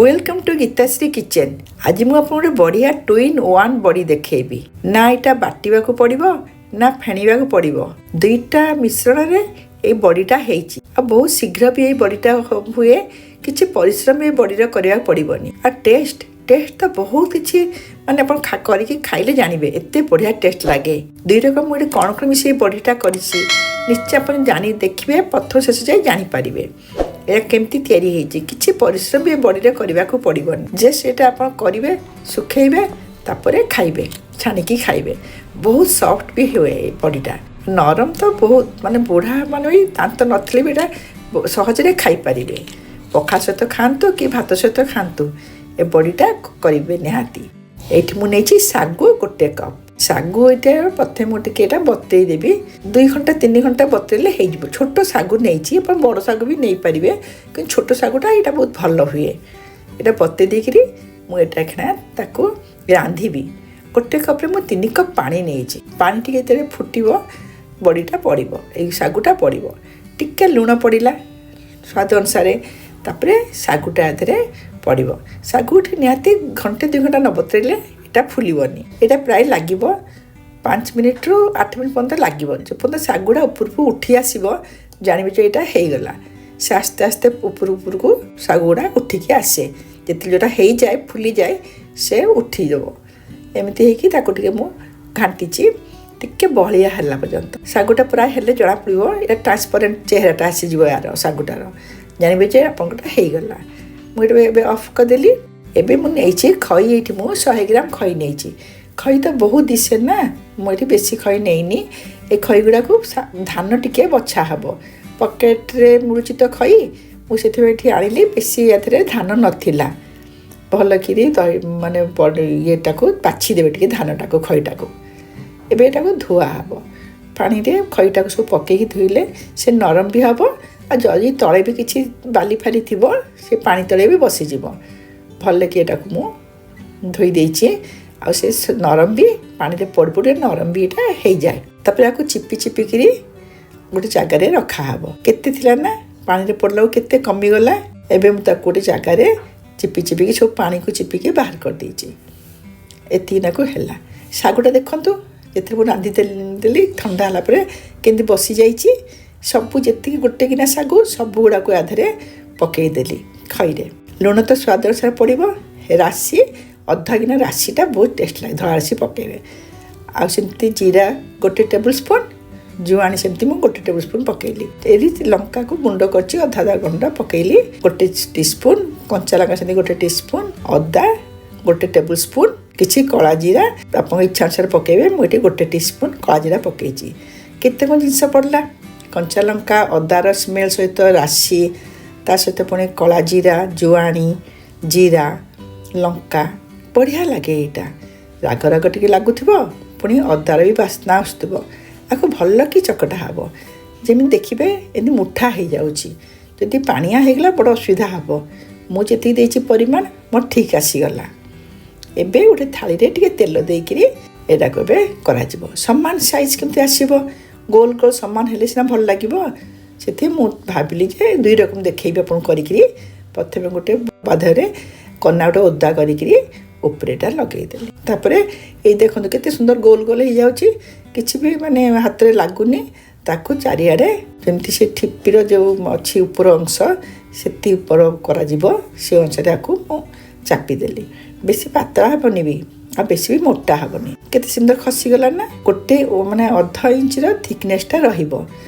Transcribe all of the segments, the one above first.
Welcome to Gitashree kitchen. ଆଜି ମୁଁ ଆପଣଙ୍କୁ ଗୋଟେ ବଢ଼ିଆ ଟୁ ଇନ୍ ୱାନ୍ ବଡ଼ି ଦେଖେଇବି। ନା ଏଇଟା ବାଟିବାକୁ ପଡ଼ିବ, ନା ଫେଣିବାକୁ ପଡ଼ିବ। ଦୁଇଟା ମିଶ୍ରଣରେ ଏଇ ବଡ଼ିଟା ହେଇଛି ଆଉ ବହୁତ ଶୀଘ୍ର ବି ଏଇ ବଡ଼ିଟା ହୁଏ। କିଛି ପରିଶ୍ରମ ଏଇ ବଡ଼ିର କରିବାକୁ ପଡ଼ିବନି। ଆଉ ଟେଷ୍ଟ ତ ବହୁତ କିଛି, ମାନେ ଆପଣ କରିକି ଖାଇଲେ ଜାଣିବେ, ଏତେ ବଢ଼ିଆ ଟେଷ୍ଟ ଲାଗେ। ଦୁଇ ରକମ ମୁଁ ଏଠି କ'ଣ କ'ଣ ମିଶେଇ ବଡ଼ିଟା କରିଛି, ନିଶ୍ଚୟ ଆପଣ ଜାଣି ଦେଖିବେ, ପ୍ରଥମ ଶେଷ ଯାଇ ଜାଣିପାରିବେ ଏହା କେମିତି ତିଆରି ହେଇଛି। କିଛି ପରିଶ୍ରମ ବି ଏ ବଡ଼ିରେ କରିବାକୁ ପଡ଼ିବନି ଯେ ସେଇଟା ଆପଣ କରିବେ, ଶୁଖେଇବେ, ତାପରେ ଖାଇବେ, ଛାଣିକି ଖାଇବେ। ବହୁତ ସଫ୍ଟ ବି ହୁଏ ଏ ବଡ଼ିଟା, ନରମ ତ ବହୁତ, ମାନେ ବୁଢ଼ା ମାନେ ବି, ଦାନ୍ତ ନଥିଲେ ବି ଏଇଟା ସହଜରେ ଖାଇପାରିବେ। ପଖାଳ ସହିତ ଖାଆନ୍ତୁ କି ଭାତ ସହିତ ଖାଆନ୍ତୁ, ଏ ବଡ଼ିଟା କରିବେ ନିହାତି। ଏଇଠି ମୁଁ ନେଇଛି ଶାଗୁ ଗୋଟେ କପ୍। ଶାଗୁ ଏଇଟା ପ୍ରଥମେ ମୁଁ ଟିକେ ଏଇଟା ବତେଇ ଦେବି। 2 ଘଣ୍ଟା 3 ଘଣ୍ଟା ବତେଇଲେ ହେଇଯିବ। ଛୋଟ ଶାଗୁ ନେଇଛି, ଆପଣ ବଡ଼ ଶାଗୁ ବି ନେଇପାରିବେ, କିନ୍ତୁ ଛୋଟ ଶାଗୁଟା ଏଇଟା ବହୁତ ଭଲ ହୁଏ। ଏଇଟା ବତେଇ ଦେଇକିରି ମୁଁ ଏଇଟା ଏଖିଣା ତାକୁ ରାନ୍ଧିବି। ଗୋଟେ କପ୍ରେ ମୁଁ 3 କପ୍ ପାଣି ନେଇଛି। ପାଣି ଟିକେ ଯେତେବେଳେ ଫୁଟିବ, ବଡ଼ିଟା ପଡ଼ିବ, ଏଇ ଶାଗୁଟା ପଡ଼ିବ। ଟିକେ ଲୁଣ ପଡ଼ିଲା ସ୍ୱାଦ ଅନୁସାରେ। ତାପରେ ଶାଗୁଟା ଏଥିରେ ପଡ଼ିବ। ଶାଗୁଠି ନିହାତି ଘଣ୍ଟେ 2 ଘଣ୍ଟା ନ ବତୁରେଇଲେ ଏଇଟା ଫୁଲିବନି। ଏଇଟା ପ୍ରାୟ ଲାଗିବ 5 ମିନିଟ୍ରୁ 8 ମିନିଟ୍ ପର୍ଯ୍ୟନ୍ତ ଲାଗିବ। ଯେପର୍ଯ୍ୟନ୍ତ ଶାଗୁଟା ଉପରକୁ ଉଠି ଆସିବ, ଜାଣିବେ ଯେ ଏଇଟା ହେଇଗଲା। ସେ ଆସ୍ତେ ଆସ୍ତେ ଉପରୁ ଉପରକୁ ଶାଗୁଗୁଡ଼ା ଉଠିକି ଆସେ। ଯେତେବେଳେ ଯେଉଁଟା ହେଇଯାଏ, ଫୁଲିଯାଏ, ସେ ଉଠିଯିବ। ଏମିତି ହେଇକି ତାକୁ ଟିକେ ମୁଁ ଘାଣ୍ଟିଛି ଟିକେ ବହଳିଆ ହେଲା ପର୍ଯ୍ୟନ୍ତ। ଶାଗୁଟା ପ୍ରାୟ ହେଲେ ଜଣାପଡ଼ିବ, ଏଇଟା ଟ୍ରାନ୍ସପରେଣ୍ଟ ଚେହେରାଟା ଆସିଯିବ ୟାର ଶାଗୁଟାର, ଜାଣିବେ ଯେ ଆପଣଙ୍କଟା ହେଇଗଲା। ମୁଁ ଏଇଟା ଏବେ ଅଫ୍ କରିଦେଲି। ଏବେ ମୁଁ ନେଇଛି ଖଇ। ଏଇଠି ମୁଁ 100 ଗ୍ରାମ ଖଇ ନେଇଛି। ଖଇ ତ ବହୁତ ଦିଶେ ନା, ମୁଁ ଏଠି ବେଶୀ ଖଇ ନେଇନି। ଏ ଖଇ ଗୁଡ଼ାକୁ ଧାନ ଟିକେ ବଛା ହେବ। ପକେଟରେ ମିଳୁଛି ତ ଖଇ, ମୁଁ ସେଥିପାଇଁ ଏଠି ଆଣିଲି। ବେଶୀ ଏଥିରେ ଧାନ ନଥିଲା। ଭଲକିରି ଦହି ମାନେ ଇଏଟାକୁ ବାଛିଦେବେ ଟିକେ ଧାନଟାକୁ, ଖଇଟାକୁ। ଏବେ ଏଟାକୁ ଧୁଆ ହେବ ପାଣିରେ। ଖଇଟାକୁ ସବୁ ପକେଇକି ଧୋଇଲେ ସେ ନରମ ବି ହେବ, ଆଉ ଯଦି ତଳେ ବି କିଛି ବାଲି ଫାଲି ଥିବ, ସେ ପାଣି ତଳେ ବି ବସିଯିବ। ଭଲକି ଏଟାକୁ ମୁଁ ଧୋଇ ଦେଇଛି ଆଉ ସେ ନରମ ବି, ପାଣିରେ ପଡ଼ି ପଡ଼ି ନରମ ବି ଏଇଟା ହେଇଯାଏ। ତାପରେ ଆକୁ ଚିପି ଚିପିକିରି ଗୋଟେ ଜାଗାରେ ରଖାହେବ। କେତେ ଥିଲା ନା, ପାଣିରେ ପଡ଼ିଲାକୁ କେତେ କମିଗଲା। ଏବେ ମୁଁ ତାକୁ ଗୋଟେ ଜାଗାରେ ଚିପି ଚିପିକି ସବୁ ପାଣିକୁ ଚିପିକି ବାହାର କରିଦେଇଛି। ଏତିକି ନାକୁ ହେଲା। ଶାଗୁଟା ଦେଖନ୍ତୁ, ଯେତେବେଳେ ମୁଁ ରାନ୍ଧି ଦେଲି, ଥଣ୍ଡା ହେଲା ପରେ କେମିତି ବସିଯାଇଛି ସବୁ। ଯେତିକି ଗୋଟେ ଗିନା ଶାଗୁ, ସବୁ ଗୁଡ଼ାକୁ ୟା ଦେହରେ ପକେଇଦେଲି ଖଇରେ। ଲୁଣ ତ ସ୍ୱାଦ ଅନୁସାରେ ପଡ଼ିବ। ରାଶି ଅଧା ଗିନା, ରାଶିଟା ବହୁତ ଟେଷ୍ଟ ଲାଗେ, ଧଳା ରାଶି ପକାଇବେ। ଆଉ ସେମିତି ଜିରା ଗୋଟେ ଟେବୁଲ୍ ସ୍ପୁନ୍, ଜୁଆଣି ସେମିତି ମୁଁ ଗୋଟେ ଟେବୁଲ୍ ସ୍ପୁନ୍ ପକେଇଲି। ଏରି ଲଙ୍କାକୁ ଗୁଣ୍ଡ କରିଛି, ଅଧା ଅଧା ଗୁଣ୍ଡ ପକେଇଲି ଗୋଟେ ଟିସ୍ପୁନ୍। କଞ୍ଚା ଲଙ୍କା ସେମିତି ଗୋଟେ ଟିସ୍ପୁନ୍, ଅଦା ଗୋଟେ ଟେବୁଲ୍ ସ୍ପୁନ୍, କିଛି କଳା ଜିରା ଆପଣଙ୍କ ଇଚ୍ଛା ଅନୁସାରେ ପକେଇବେ। ମୁଁ ଏଠି ଗୋଟେ ଟିସ୍ପୁନ୍ କଳା ଜିରା ପକେଇଛି। କେତେ କ'ଣ ଜିନିଷ ପଡ଼ିଲା! କଞ୍ଚା ଲଙ୍କା, ଅଦାର ସ୍ମେଲ୍ ସହିତ ରାଶି, ତା ସହିତ ପୁଣି କଳା ଜିରା, ଜୁଆଣି, ଜିରା, ଲଙ୍କା। ବଢ଼ିଆ ଲାଗେ ଏଇଟା। ରାଗ ରାଗ ଟିକେ ଲାଗୁଥିବ, ପୁଣି ଅଦାର ବି ବାସ୍ନା ଆସୁଥିବ। ଆକୁ ଭଲ କି ଚକଟା ହେବ। ଯେମିତି ଦେଖିବେ, ଏମିତି ମୁଠା ହେଇଯାଉଛି। ଯଦି ପାଣିଆ ହେଇଗଲା, ବଡ଼ ଅସୁବିଧା ହେବ। ମୁଁ ଯେତିକି ଦେଇଛି ପରିମାଣ ମୋର ଠିକ୍ ଆସିଗଲା। ଏବେ ଗୋଟେ ଥାଳିରେ ଟିକେ ତେଲ ଦେଇକିରି ଏଇଟାକୁ ଏବେ କରାଯିବ। ସମାନ ସାଇଜ୍ କେମିତି ଆସିବ, ଗୋଲ ଗୋଲ ସମାନ ହେଲେ ସିନା ଭଲ ଲାଗିବ। ସେଥିପାଇଁ ମୁଁ ଭାବିଲି ଯେ ଦୁଇ ରକମ ଦେଖେଇବି ଆପଣଙ୍କୁ କରିକିରି। ପ୍ରଥମେ ଗୋଟେ ବାଧରେ କନା ଗୋଟେ ଓଦା କରିକିରି ଉପରେ ଏଇଟା ଲଗେଇଦେଲି। ତାପରେ ଏଇ ଦେଖନ୍ତୁ, କେତେ ସୁନ୍ଦର ଗୋଲ ଗୋଲ ହେଇଯାଉଛି, କିଛି ବି ମାନେ ହାତରେ ଲାଗୁନି। ତାକୁ ଚାରିଆଡ଼େ ଯେମିତି ସେ ଠିପିର ଯେଉଁ ଅଛି ଉପର ଅଂଶ, ସେତିକି ଉପର କରାଯିବ। ସେ ଅନୁସାରେ ଆକୁ ମୁଁ ଚାପିଦେଲି। ବେଶୀ ପାତଳା ହେବନି ବି, ଆଉ ବେଶୀ ବି ମୋଟା ହେବନି। କେତେ ସୁନ୍ଦର ଖସିଗଲା ନା! ଗୋଟେ ମାନେ ଅଧ ଇଞ୍ଚର ଥିକନେସ୍ଟା ରହିବ।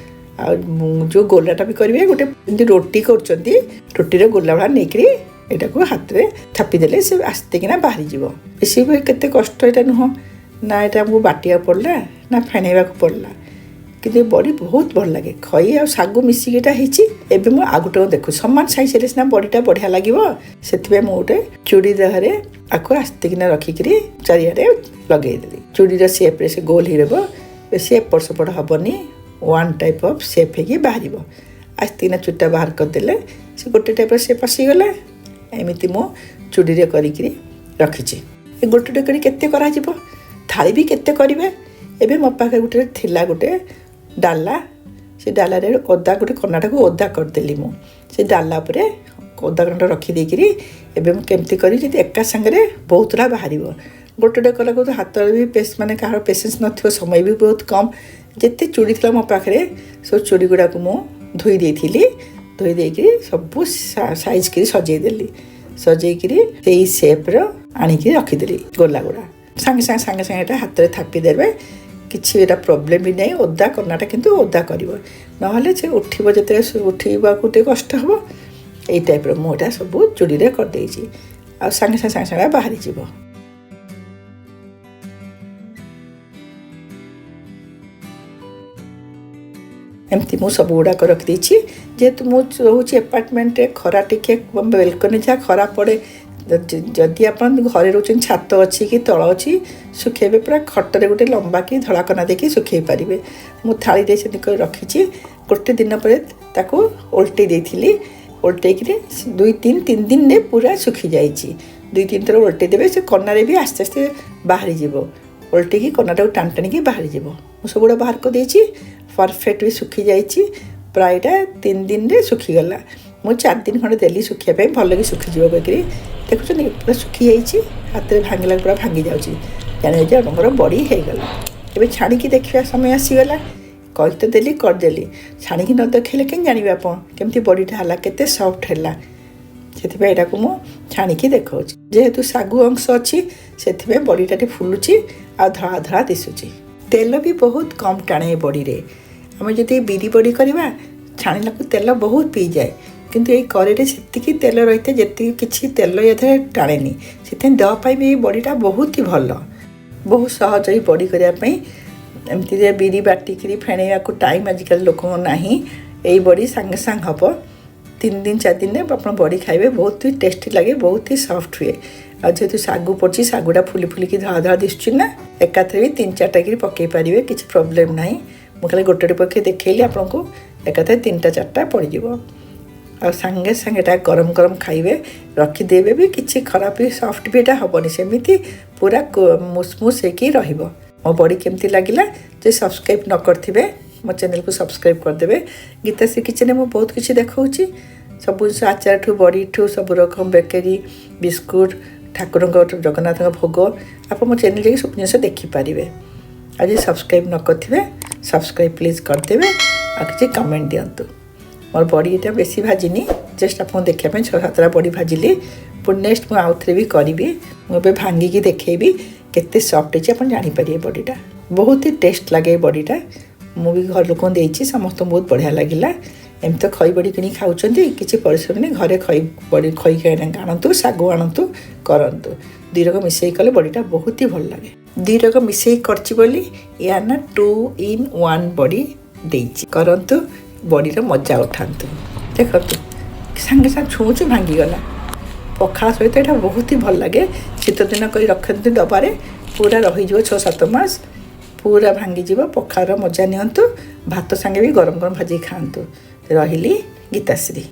ଆଉ ମୁଁ ଯେଉଁ ଗୋଲାଟା ବି କରିବେ, ଗୋଟେ ଯେମିତି ରୁଟି କରୁଛନ୍ତି, ରୁଟିର ଗୋଲା ଭଳିଆ ନେଇକିରି ଏଇଟାକୁ ହାତରେ ଥାପିଦେଲେ ସେ ଆସ୍ତେକିନା ବାହାରିଯିବ। ବେଶୀ ବି କେତେ କଷ୍ଟ ଏଇଟା ନୁହଁ ନା, ଏଇଟା ଆମକୁ ବାଟିବାକୁ ପଡ଼ିଲା ନା ଫେଣେଇବାକୁ ପଡ଼ିଲା। କିନ୍ତୁ ଏ ବଡ଼ି ବହୁତ ଭଲ ଲାଗେ। ଖଇ ଆଉ ଶାଗୁ ମିଶିକି ଏଇଟା ହେଇଛି। ଏବେ ମୁଁ ଆଉ ଗୋଟେ ଦେଖୁ, ସମାନ ସାଇଜ୍ ହେଲେ ସିନା ବଡ଼ିଟା ବଢ଼ିଆ ଲାଗିବ। ସେଥିପାଇଁ ମୁଁ ଗୋଟେ ଚୁଡ଼ି ଦେହରେ ଆକୁ ଆସ୍ତେକିନା ରଖିକିରି ଚାରିଆଡ଼େ ଲଗେଇଦେଲି। ଚୁଡ଼ିର ସେପ୍ରେ ସେ ଗୋଲ ହେଇ ରହିବ, ବେଶୀ ଏପଟ ସେପଟ ହେବନି। ୱାନ୍ ଟାଇପ୍ ଅଫ୍ ସେପ୍ ହେଇକି ବାହାରିବ। ଆସ୍ତେକିନା ଚୁଡ଼ିଟା ବାହାର କରିଦେଲେ ସେ ଗୋଟେ ଟାଇପ୍ର ସେପ୍ ଆସିଗଲା। ଏମିତି ମୁଁ ଚୁଡ଼ିରେ କରିକିରି ରଖିଛି। ଏ ଗୋଟେ ଗୋଟେ କରି କେତେ କରାଯିବ, ଥାଳି ବି କେତେ କରିବେ। ଏବେ ମୋ ପାଖରେ ଗୋଟେ ଥିଲା ଗୋଟେ ଡାଲା। ସେ ଡାଲାରେ ଓଦା ଗୋଟେ କନାଟାକୁ ଓଦା କରିଦେଲି ମୁଁ। ସେ ଡାଲା ଉପରେ ଓଦା କନାଟା ରଖିଦେଇକିରି ଏବେ ମୁଁ କେମିତି କରିବି ଯଦି ଏକା ସାଙ୍ଗରେ ବହୁତଟା ବାହାରିବ। ଗୋଟେ ଗୋଟେ କଲାକୁ ତ ହାତରେ ବି ମାନେ କାହାର ପେସେନ୍ସ ନଥିବ, ସମୟ ବି ବହୁତ କମ୍। ଯେତେ ଚୁଡ଼ି ଥିଲା ମୋ ପାଖରେ ସବୁ ଚୁଡ଼ି ଗୁଡ଼ାକୁ ମୁଁ ଧୋଇ ଦେଇଥିଲି। ଧୋଇ ଦେଇକିରି ସବୁ ସାଇଜ୍ କରି ସଜେଇଦେଲି। ସଜେଇକିରି ସେଇ ସେପ୍ର ଆଣିକି ରଖିଦେଲି ଗୋଲା ଗୁଡ଼ା। ସାଙ୍ଗେ ସାଙ୍ଗେ ସାଙ୍ଗେ ସାଙ୍ଗେ ଏଇଟା ହାତରେ ଥାପି ଦେବେ, କିଛି ଏଇଟା ପ୍ରୋବ୍ଲେମ୍ ବି ନାହିଁ। ଓଦା କନାଟା କିନ୍ତୁ ଓଦା କରିବ, ନହେଲେ ସେ ଉଠିବ ଯେତେବେଳେ ଉଠିବାକୁ ଟିକେ କଷ୍ଟ ହେବ। ଏଇ ଟାଇପ୍ର ମୁଁ ଏଇଟା ସବୁ ଚୁଡ଼ିରେ କରିଦେଇଛି। ଆଉ ସାଙ୍ଗେ ସାଙ୍ଗେ ସାଙ୍ଗେ ସାଙ୍ଗେ ବାହାରିଯିବ। ଏମିତି ମୁଁ ସବୁ ଗୁଡ଼ାକ ରଖିଦେଇଛି। ଯେହେତୁ ମୁଁ ରହୁଛି ଆପାର୍ଟମେଣ୍ଟରେ, ଖରା ଟିକେ ବେଲକୋନି ଯାହା ଖରା ପଡ଼େ। ଯଦି ଆପଣ ଘରେ ରହୁଛନ୍ତି, ଛାତ ଅଛି କି ତଳ ଅଛି, ଶୁଖେଇବେ ପୁରା ଖଟରେ ଗୋଟେ ଲମ୍ବା କି ଧଳା କନା ଦେଇକି ଶୁଖେଇ ପାରିବେ। ମୁଁ ଥାଳିରେ ସେମିତି କରି ରଖିଛି। ଗୋଟେ ଦିନ ପରେ ତାକୁ ଓଲଟେଇ ଦେଇଥିଲି। ଓଲଟେଇକିରି 2-3 ଦିନରେ ପୁରା ଶୁଖିଯାଇଛି। 2-3 ଥର ଓଲଟେଇ ଦେବେ, ସେ କନାରେ ବି ଆସ୍ତେ ଆସ୍ତେ ବାହାରିଯିବ। ଓଲଟେଇକି କନାଟାକୁ ଟାଣି ଟାଣିକି ବାହାରିଯିବ। ମୁଁ ସବୁଗୁଡ଼ା ବାହାର କରିଦେଇଛି, ପରଫେକ୍ଟ ବି ଶୁଖିଯାଇଛି। ପ୍ରାୟ ଏଇଟା 3 ଦିନରେ ଶୁଖିଗଲା। ମୁଁ 4 ଦିନ ଖଣ୍ଡେ ଦେଲି ଶୁଖିବା ପାଇଁ, ଭଲକି ଶୁଖିଯିବ କହିକିରି। ଦେଖୁଛନ୍ତି ପୁରା ଶୁଖିଯାଇଛି, ହାତରେ ଭାଙ୍ଗିଲା ପୁରା ଭାଙ୍ଗି ଯାଉଛି। ଜାଣିବେ ଯେ ଆପଣଙ୍କର ବଡ଼ି ହେଇଗଲା। ଏବେ ଛାଣିକି ଦେଖିବା ସମୟ ଆସିଗଲା। କହି ତ ଦେଲି, କରିଦେଲି, ଛାଣିକି ନ ଦେଖେଇଲେ କେମିତି ଜାଣିବେ ଆପଣ କେମିତି ବଡ଼ିଟା ହେଲା, କେତେ ସଫ୍ଟ ହେଲା। ସେଥିପାଇଁ ଏଇଟାକୁ ମୁଁ ଛାଣିକି ଦେଖାଉଛି। ଯେହେତୁ ଶାଗୁ ଅଂଶ ଅଛି ସେଥିପାଇଁ ବଡ଼ିଟା ଟିକେ ଫୁଲୁଛି ଆଉ ଧଳା ଧଳା ଦିଶୁଛି। ତେଲ ବି ବହୁତ କମ୍ ଟାଣେ ଏ ବଡ଼ିରେ। ଆମେ ଯଦି ବିରି ବଡ଼ି କରିବା ଛାଣିଲାକୁ ତେଲ ବହୁତ ପିଇଯାଏ, କିନ୍ତୁ ଏଇ କରେଇରେ ସେତିକି ତେଲ ରହିଥାଏ ଯେତିକି କିଛି ତେଲ ଏଥିରେ ଟାଣେନି। ସେଥିପାଇଁ ଦେହ ପାଇଁ ବି ଏଇ ବଡ଼ିଟା ବହୁତ ହି ଭଲ। ବହୁତ ସହଜ ଏଇ ବଡ଼ି କରିବା ପାଇଁ। ଏମିତିରେ ବିରି ବାଟିକିରି ଫେଣେଇବାକୁ ଟାଇମ୍ ଆଜିକାଲି ଲୋକଙ୍କ ନାହିଁ। ଏଇ ବଡ଼ି ସାଙ୍ଗେ ସାଙ୍ଗେ ହେବ। 3 ଦିନ 4 ଦିନରେ ଆପଣ ବଡ଼ି ଖାଇବେ, ବହୁତ ହି ଟେଷ୍ଟି ଲାଗେ, ବହୁତ ହି ସଫ୍ଟ ହୁଏ। ଆଉ ଯେହେତୁ ଶାଗୁ ପଡ଼ିଛି, ଶାଗୁଟା ଫୁଲି ଫୁଲିକି ଧଳା ଧଳା ଦିଶୁଛି ନା, ଏକାଥରେ ବି 3-4ଟା କିରି ପକାଇ ପାରିବେ, କିଛି ପ୍ରୋବ୍ଲେମ୍ ନାହିଁ। ମୁଁ ଖାଲି ଗୋଟେ ଗୋଟେ ପକାଇ ଦେଖେଇଲି ଆପଣଙ୍କୁ, ଏକାଥରେ 3-4ଟା ପଡ଼ିଯିବ। ଆଉ ସାଙ୍ଗେ ସାଙ୍ଗେ ଏଇଟା ଗରମ ଗରମ ଖାଇବେ, ରଖିଦେବେ ବି କିଛି ଖରାପ ବି ସଫ୍ଟ ବି ଏଇଟା ହେବନି, ସେମିତି ପୁରା ମୁସମୁସ ହେଇକି ରହିବ। ମୋ ବଡ଼ି କେମିତି ଲାଗିଲା ଯେ ସବସ୍କ୍ରାଇବ୍ ନ କରିଥିବେ ମୋ ଚ୍ୟାନେଲକୁ ସବସ୍କ୍ରାଇବ୍ କରିଦେବେ। ଗୀତାଶ୍ରୀ କିଚେନ୍ରେ ମୁଁ ବହୁତ କିଛି ଦେଖାଉଛି, ସବୁ ଜିନିଷ, ଆଚାରଠୁ ବଡ଼ିଠୁ ସବୁ ରକମ ବେକେରୀ, ବିସ୍କୁଟ୍, ଠାକୁରଙ୍କ ଜଗନ୍ନାଥଙ୍କ ଭୋଗ। ଆପଣ ମୋ ଚ୍ୟାନେଲ୍ ଯାଇକି ସବୁ ଜିନିଷ ଦେଖିପାରିବେ। ଆଉ ଯଦି ସବସ୍କ୍ରାଇବ୍ ନ କରିଥିବେ ସବସ୍କ୍ରାଇବ୍ ପ୍ଲିଜ୍ କରିଦେବେ, ଆଉ କିଛି କମେଣ୍ଟ ଦିଅନ୍ତୁ। ମୋର ବଡ଼ି ଏଇଟା ବେଶୀ ଭାଜିନି, ଜଷ୍ଟ ଆପଣଙ୍କୁ ଦେଖିବା ପାଇଁ 6-7ଟା ବଡ଼ି ଭାଜିଲି। ପୁଣି ନେକ୍ସଟ ମୁଁ ଆଉଥରେ ବି କରିବି। ମୁଁ ଏବେ ଭାଙ୍ଗିକି ଦେଖେଇବି କେତେ ସଫ୍ଟ ହେଇଛି, ଆପଣ ଜାଣିପାରିବେ। ବଡ଼ିଟା ବହୁତ ହି ଟେଷ୍ଟ ଲାଗେ ଏ ବଡ଼ିଟା। ମୁଁ ବି ଘର ଲୋକଙ୍କୁ ଦେଇଛି, ସମସ୍ତଙ୍କୁ ବହୁତ ବଢ଼ିଆ ଲାଗିଲା। ଏମିତି ତ ଖଇ ବଡ଼ି କିଣିକି ଖାଉଛନ୍ତି, କିଛି ପରିଶ୍ରମ ନାହିଁ। ଘରେ ଖଇ ବଡ଼ି ଖଇ ଆଣନ୍ତୁ, ଶାଗୁ ଆଣନ୍ତୁ, କରନ୍ତୁ। 2 ରକମ ମିଶେଇ କଲେ ବଡ଼ିଟା ବହୁତ ହି ଭଲ ଲାଗେ। 2 ରକମ ମିଶେଇ କରିଛି ବୋଲି ୟା ନା 2 in 1 ବଡ଼ି ଦେଇଛି। କରନ୍ତୁ, ବଡ଼ିର ମଜା ଉଠାନ୍ତୁ। ଦେଖନ୍ତୁ ସାଙ୍ଗେ ସାଙ୍ଗେ ଛୁଉଁଛୁ ଭାଙ୍ଗିଗଲା। ପଖାଳ ସହିତ ଏଇଟା ବହୁତ ହି ଭଲ ଲାଗେ। ଶୀତ ଦିନ କରି ରଖନ୍ତୁ ଡବାରେ, ପୁରା ରହିଯିବ 6-7 ମାସ, ପୁରା ଭାଙ୍ଗିଯିବ। ପଖାଳର ମଜା ନିଅନ୍ତୁ, ଭାତ ସାଙ୍ଗେ ବି ଗରମ ଗରମ ଭାଜିକି ଖାଆନ୍ତୁ। ରହିଲି ଗୀତାଶ୍ରୀ।